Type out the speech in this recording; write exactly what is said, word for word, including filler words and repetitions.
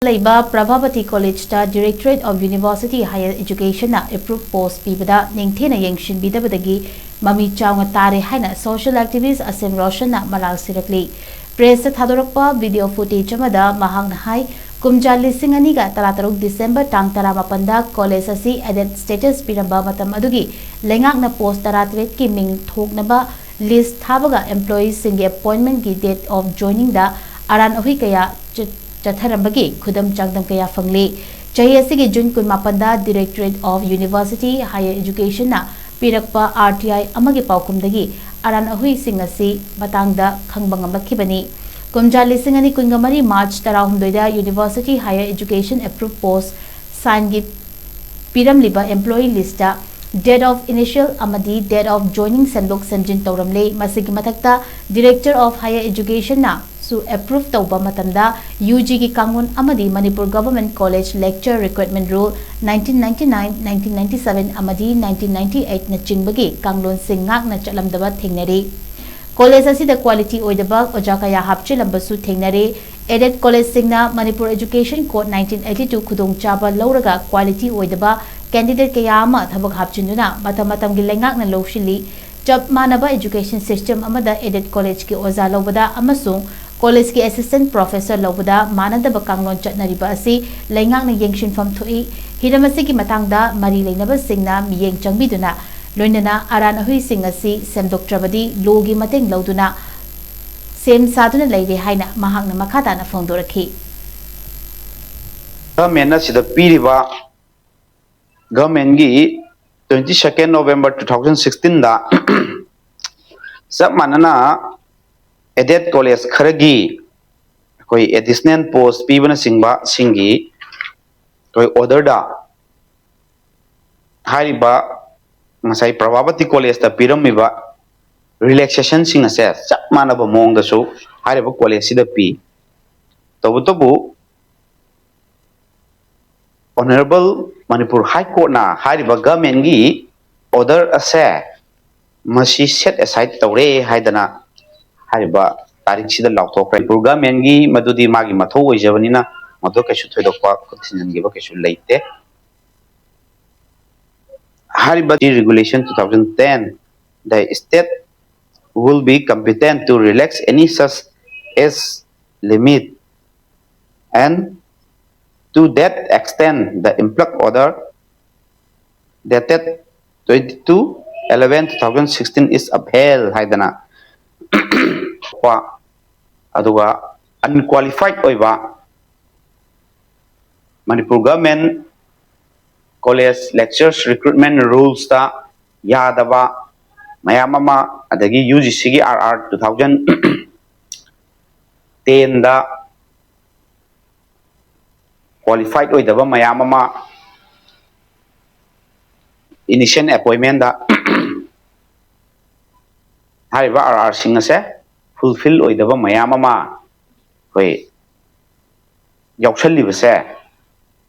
ꯂꯩꯕ ꯄ꯭ꯔꯚꯥꯕꯇꯤ ꯀꯣꯂꯦꯖꯇ Directorate of University Higher Educationꯅ approved post ꯄꯤꯕꯗ ꯅꯤꯡꯊꯤꯅ ꯌꯦꯡꯁꯤꯟꯕꯤꯗꯕꯗꯒꯤ ꯃꯃꯤ ꯆꯥꯎꯅ ꯇꯥꯔꯦ ꯍꯥꯏꯅ social activist ꯑꯁꯦꯝ ꯔꯣꯁꯟꯅ ꯃꯔꯥꯜ ꯁꯤꯔꯛꯂꯤ꯫ Pressꯇ ꯊꯥꯗꯣꯔꯛꯄ video footage ꯑꯃꯗ ꯃꯍꯥꯛꯅ ꯍꯥꯏ, ꯀꯨꯝꯖꯥ ꯂꯤꯁꯤꯡ ꯑꯅꯤꯒ ꯇꯔꯥꯇꯔꯨꯛ December ꯇꯥꯡ ꯇꯔꯥꯃꯥꯄꯟꯗ ꯀꯣꯂꯦꯖ ꯑꯁꯤ aided status ꯄꯤꯔꯝꯕ ꯃꯇꯝ ꯑꯗꯨꯒꯤ ꯂꯩꯉꯥꯛꯅ post ꯇꯔꯥꯇꯔꯦꯠꯀꯤ ꯃꯤꯡ ꯊꯣꯛꯅꯕ list ꯊꯥꯕꯒ employeeꯁꯤꯡꯒꯤ appointmentꯀꯤ date of joiningꯗ ꯑꯔꯥꯟ ꯑꯍꯨꯏ ꯀꯌꯥ ꯆ-, ꯆꯠꯊꯔꯝꯕꯒꯤ ꯈꯨꯗꯝ ꯆꯥꯡꯗꯝ ꯀꯌꯥ ꯐꯪꯂꯤ꯫ ꯆꯍꯤ ꯑꯁꯤꯒꯤ June ꯀꯨꯟꯃꯥꯄꯟꯗ Directorate of University Higher Educationꯅ ꯄꯤꯔꯛꯄ RTI ꯑꯃꯒꯤ ꯄꯥꯎꯈꯨꯝꯗꯒꯤ ꯑꯔꯥꯟ ꯑꯍꯨꯏꯁꯤꯡ ꯑꯁꯤ ꯃꯇꯥꯡꯗ ꯈꯪꯕ ꯉꯝꯂꯛꯈꯤꯕꯅꯤ꯫ ꯀꯨꯝꯖꯥ ꯂꯤꯁꯤꯡ ꯑꯅꯤ ꯀꯨꯟꯒ ꯃꯔꯤ March ꯇꯔꯥꯍꯨꯝꯗꯣꯏꯗ University Higher Education approved post signꯒꯤ ꯄꯤꯔꯝꯂꯤꯕ employee listꯇ date of initial ꯑꯃꯗꯤ date of joining ꯁꯦꯝꯗꯣꯛ ꯁꯦꯝꯖꯤꯟ ꯇꯧꯔꯝꯂꯦ꯫ ꯃꯁꯤꯒꯤ ꯃꯊꯛꯇ Director of Higher Educationꯅꯁꯨ approve ꯇꯧꯕ ꯃꯇꯝꯗ UGꯒꯤ ꯀꯥꯡꯂꯣꯟ ꯑꯃꯗꯤ Manipur Government College Lecture Recruitment Rule nineteen ninety nine, nineteen ninety seven ꯑꯃꯗꯤ nineteen ninety eight ꯅꯆꯤꯡꯕꯒꯤ ꯀꯥꯡꯂꯣꯟꯁꯤꯡ ꯉꯥꯛꯅ ꯆꯠꯂꯝꯗꯕ ꯊꯦꯡꯅꯔꯤ꯫ ꯀꯣꯂꯦꯖ ꯑꯁꯤꯗ quality ꯑꯣꯏꯗꯕ ꯑꯣꯖꯥ ꯀꯌꯥ ꯍꯥꯞꯆꯤꯜꯂꯝꯕꯁꯨ ꯊꯦꯡꯅꯔꯦ꯫ Aided ꯀꯣꯂꯦꯖꯁꯤꯡꯅ Manipur Education Code nineteen eighty two ꯈꯨꯗꯣꯡꯆꯥꯕ ꯂꯧꯔꯒ quality ꯑꯣꯏꯗꯕ candidate ꯀꯌꯥ ꯑꯃ ꯊꯕꯛ ꯍꯥꯞꯆꯤꯟꯗꯨꯅ ꯃꯇꯝ ꯃꯇꯝꯒꯤ ꯂꯩꯉꯥꯛꯅ ꯂꯧꯁꯤꯜꯂꯤ꯫ ꯆꯞ ꯃꯥꯟꯅꯕ education system ꯑꯃꯗ aided ꯀꯣꯂꯦꯖꯀꯤ ꯑꯣꯖꯥ ꯂꯧꯕꯗ ꯑꯃꯁꯨꯡ ꯀꯣꯂꯦꯖꯀꯤ assistant professor ꯂꯧꯕꯗ ꯃꯥꯟꯅꯗꯕ ꯀꯥꯡꯂꯣꯟ ꯆꯠꯅꯔꯤꯕ ꯑꯁꯤ ꯂꯩꯉꯥꯛꯅ ꯌꯦꯡꯁꯤꯟꯐꯝ ꯊꯣꯛꯏ꯫ ꯍꯤꯔꯝ ꯑꯁꯤꯒꯤ ꯃꯇꯥꯡꯗ ꯃꯔꯤ ꯂꯩꯅꯕꯁꯤꯡꯅ ꯃꯤꯠꯌꯦꯡ ꯆꯪꯕꯤꯗꯨꯅ, ꯂꯣꯏꯅꯅ ꯑꯔꯥꯟ ꯑꯍꯨꯏꯁꯤꯡ ꯑꯁꯤ ꯁꯦꯝꯗꯣꯛꯇ꯭ꯔꯕꯗꯤ lawꯒꯤ ꯃꯇꯦꯡ ꯂꯧꯗꯨꯅ ꯁꯦꯝ ꯁꯥꯗꯨꯅ ꯂꯩꯔꯦ ꯍꯥꯏꯅ ꯃꯍꯥꯛꯅ ꯃꯈꯥ ꯇꯥꯅ ꯐꯣꯡꯗꯣꯔꯛꯈꯤ꯫ Governmentꯅ ꯁꯤꯗ ꯄꯤꯔꯤꯕ governmentꯀꯤ twenty second November two thousand sixteenꯗ ꯆꯞ ꯃꯥꯟꯅꯅ aided ꯀꯣꯂꯦꯖ ꯈꯔꯒꯤ ꯑꯩꯈꯣꯏ additional post ꯄꯤꯕꯅꯆꯤꯡꯕꯁꯤꯡꯒꯤ ꯑꯩꯈꯣꯏ orderꯗ ꯍꯥꯏꯔꯤꯕ ꯉꯁꯥꯏ ꯄ꯭ꯔꯚꯥꯕꯇꯤ ꯀꯣꯂꯦꯖꯇ ꯄꯤꯔꯝꯃꯤꯕ relaxationꯁꯤꯡ ꯑꯁꯦ ꯆꯞ ꯃꯥꯟꯅꯕ ꯃꯑꯣꯡꯗꯁꯨ ꯍꯥꯏꯔꯤꯕ ꯀꯣꯂꯦꯖꯁꯤꯗ ꯄꯤ꯫ ꯇꯧꯕꯇꯕꯨ Honourable Manipur High Courtꯅ ꯍꯥꯏꯔꯤꯕ governmentꯀꯤ order ꯑꯁꯦ ꯃꯁꯤ set aside ꯇꯧꯔꯦ ꯍꯥꯏꯗꯅ ꯍꯥꯏꯔꯤꯕ ꯇꯥꯔꯤꯛꯁꯤꯗ ꯂꯥꯎꯊꯣꯛꯈ꯭ꯔꯦ꯫ ꯃꯅꯤꯄꯨꯔ governmentꯀꯤ ꯃꯗꯨꯗꯤ ꯃꯥꯒꯤ ꯃꯊꯧ ꯑꯣꯏꯖꯕꯅꯤꯅ ꯃꯗꯨ ꯀꯩꯁꯨ ꯊꯣꯏꯗꯣꯛꯄ ꯈꯨꯠ ꯊꯤꯟꯖꯤꯟꯈꯤꯕ ꯀꯩꯁꯨ ꯂꯩꯇꯦ꯫ ꯍꯥꯏꯔꯤꯕ Regulation two thousand ten, the state will be competent to relax any such age limit, and to that extent, the influx order dated twenty-two eleven two thousand sixteen is upheld ꯍꯥꯏꯗꯅ, ꯀꯣ, ꯑꯗꯨꯒ unqualified ꯑꯣꯏꯕ Manipur government college lecturers recruitment ꯔꯨꯜꯁꯇ ꯌꯥꯗꯕ ꯃꯌꯥꯝ ꯑꯃ, ꯑꯗꯒꯤ U G ꯁꯤꯒꯤ ꯑꯥꯔ ꯑꯥꯔ two thousand tenꯗ qualified ꯑꯣꯏꯗꯕ ꯃꯌꯥꯝ ꯑꯃ initial appointmentꯗ ꯍꯥꯏꯔꯤꯕ ꯑꯥꯔ ꯑꯥꯔꯁꯤꯡ ꯑꯁꯦ fulfill ꯑꯣꯏꯗꯕ ꯃꯌꯥꯝ ꯑꯃ ꯑꯩꯈꯣꯏ ꯌꯥꯎꯁꯜꯂꯤꯕꯁꯦ